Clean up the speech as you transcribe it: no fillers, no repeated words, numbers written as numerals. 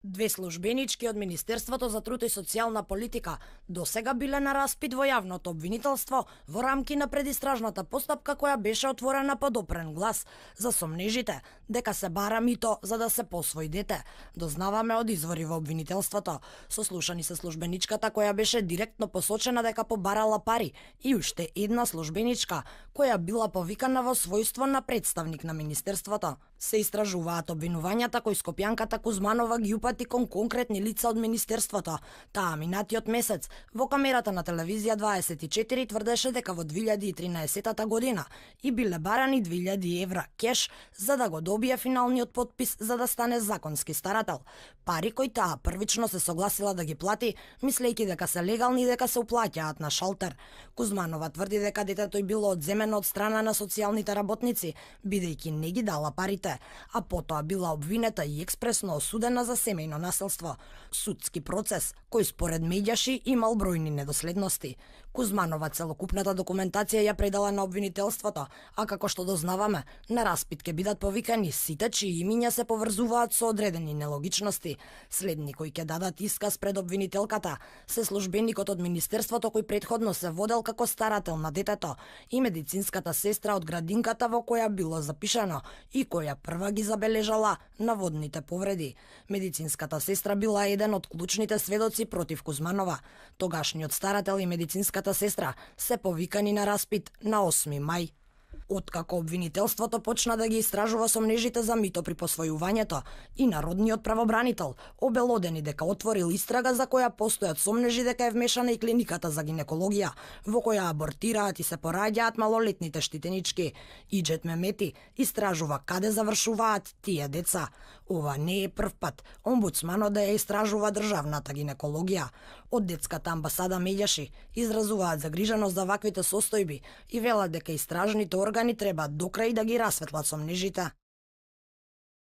Две службенички од Министерството за труд и социјална политика досега биле на распит во јавното обвинителство во рамки на предистражната постапка која беше отворена под опрен глас за сомнежите дека се бара мито за да се посвои дете. Дознаваме од извори во обвинителството. Сослушани се службеничката која беше директно посочена дека побарала пари и уште една службеничка која била повикана во својство на представник на Министерството. Се истражуваат обвинувањата кои Скопјанката Кузманова ги упати кон конкретни лица од Министерството. Таа минатиот месец во камерата на телевизија 24 тврдеше дека во 2013 година и биле барани 2000 евра кеш за да го добие финалниот подпис за да стане законски старател. Пари кои таа првично се согласила да ги плати, мислејќи дека се легални и дека се уплаќаат на шалтер. Кузманова тврди дека детето ѝ било одземено од страна на социјалните работници, бидејќи не ги дала парите, а потоа била обвинета и експресно осудена за семејно насилство. Судски процес кој според медијаши имал бројни недоследности. Кузманова целокупната документација ја предала на обвинителството, а како што дознаваме, на распит ќе бидат повикани сите чии имиња се поврзуваат со одредени нелогичности. Следни кои ќе дадат исказ пред обвинителката се службеникот од Министерството кој претходно се водел како старател на детето и медицинската сестра од градинката во која било запишано и која прва ги забележала наводните повреди. Медицинската сестра била еден од клучните сведоци против Кузманова. Тогашниот старател и медицинската сестра се повикани на распит на 8 мај. Откако обвинителството почна да ги истражува сомнежите за мито при посвојувањето и народниот правобранител обелодени дека отворил истрага за која постојат сомнежи дека е вмешана и клиниката за гинекологија, во која абортираат и се пораѓаат малолетните штитенички. Иџет Мемети истражува каде завршуваат тие деца. Ова не е прв пат омбудсманот да ја истражува државната гинекологија. Од детската амбасада медијаши изразуваат загриженост за ваквите состојби и велат дека истражните органи треба до крај да ги расветлат сомнежите.